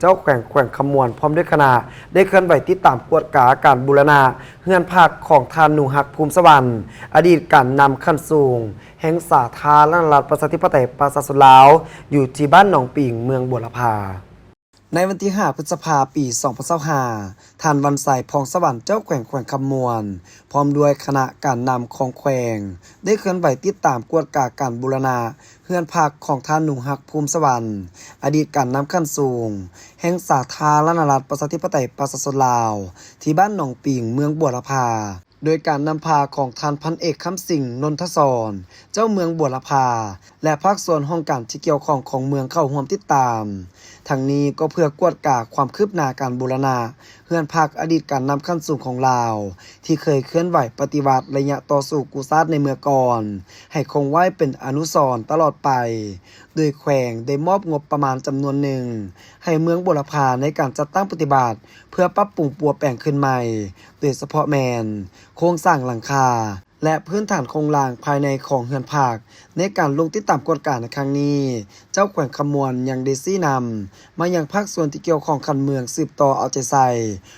ເຈົ້າແຂວງແຂວງຄຳມ່ວນ ພ້ອມດ້ວຍຄະນະ ໄດ້ເຄື່ອນໄຫວຕິດຕາມກວດກາການບູລະນະເຮືອນພັກຂອງທ່ານ ໜູຮັກ ພູມສະຫວັນ ອະດີດການນຳຂັ້ນສູງແຫ່ງສາທາລະນະລັດ ປະຊາທິປະໄຕ ປະຊາຊົນລາວ ຢູ່ທີ່ບ້ານໜອງປິງ ເມືອງບົວລະພາ. ໃນວັນທີຫ້າ ພຶດສະພາ ປີສອງພັນຊາວຫ້າ ທ່ານ ວັນໄຊ ພອງສະຫວັນ ເຈົ້າແຂວງແຂວງຄຳມ່ວນ ພ້ອມດ້ວຍຄະນະການນຳຂອງແຂວງ ໄດ້ເຄື່ອນໄຫວຕິດຕາມກວດກາການບູລະນະເຮືອນພັກຂອງທ່ານ ໜູຮັກ ພູມສະຫວັນ ອະດີດການນຳຂັ້ນສູງແຫ່ງສາທາລະນະລັດ ປະຊາທິປະໄຕ ປະຊາຊົນລາວ ທີ່ບ້ານໜອງປິງ ເມືອງບົວລະພາ ໂດຍການນຳພາຂອງທ່ານ ພັນເອກ ຄຳສິງ ນົນທະສອນ ເຈົ້າເມືອງບົວລະພາ ແລະ ພາກສ່ວນຫ້ອງການທີ່ກ່ຽວຂ້ອງຂອງເມືອງເຂົ້າຮ່ວມຕິດຕາມ. ທັງນີ້ກໍເພື່ອກວດກາຄວາມຄືບໜ້າການບູລະນະເຮືອນພັກອະດີດການນຳຂັ້ນສູງຂອງລາວ ທີ່ເຄີຍເຄື່ອນໄຫວປະຕິວັດໄລຍະຕໍ່ສູ້ກູ້ຊາດໃນເມື່ອກ່ອນ ໃຫ້ຄົງໄວ້ເປັນອະນຸສອນຕະຫຼອດໄປ, ໂດຍແຂວງໄດ້ມອບງົບປະມານຈຳນວນໜຶ່ງໃຫ້ເມືອງບົວລະພາໃນການຈັດຕັ້ງປະຕິບັດ ເພື່ອປັບປຸງປົວແປງຂຶ້ນໃໝ່, ໂດຍສະເພາະແມ່ນໂຄງສ້າງຫຼັງຄາ ແລະ ພື້ນຖານໂຄງລ່າງພາຍໃນຂອງເຮືອນພັກ. ໃນການລົງຕິດຕາມກວດກາໃນຄັ້ງນີ້, ເຈົ້າແຂວງຄຳມ່ວນຍັງໄດ້ຊີ້ນຳມາຍັງພາກສ່ວນທີ່ກ່ຽວຂ້ອງຂັ້ນເມືອງ ສືບຕໍ່ເອົາໃຈໃສ່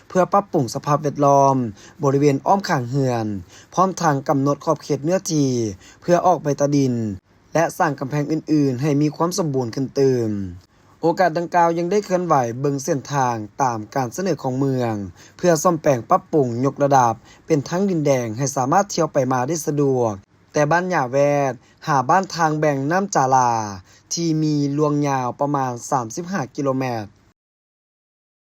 ເພື່ອປັບປຸງສະພາບແວດລ້ອມບໍລິເວນອ້ອມຂ້າງເຮືອນ, ພ້ອມທັງກຳນົດຂອບເຂດເນື້ອທີ່ເພື່ອອອກໃບຕາດິນ ແລະ ສ້າງກຳແພງອື່ນໆໃຫ້ມີຄວາມສົມບູນຂຶ້ນຕື່ມ. ໂອກາດດັ່ງກ່າວຍັງໄດ້ເຄື່ອນໄຫວເບິ່ງເສັ້ນທາງຕາມການສະເໜີຂອງເມືອງ ເພື່ອສ້ອມແປງປັບປຸງຍົກລະດັບເປັນທາງດິນແດງໃຫ້ສາມາດທ່ຽວໄປມາໄດ້ສະດວກ ແຕ່ບ້ານຫຍ້າແວດ ຫາບ້ານທາງແບ່ງນ້ຳຈາລາ ທີ່ມີລວງຍາວປະມານສາມສິບຫ້າກິໂລແມັດ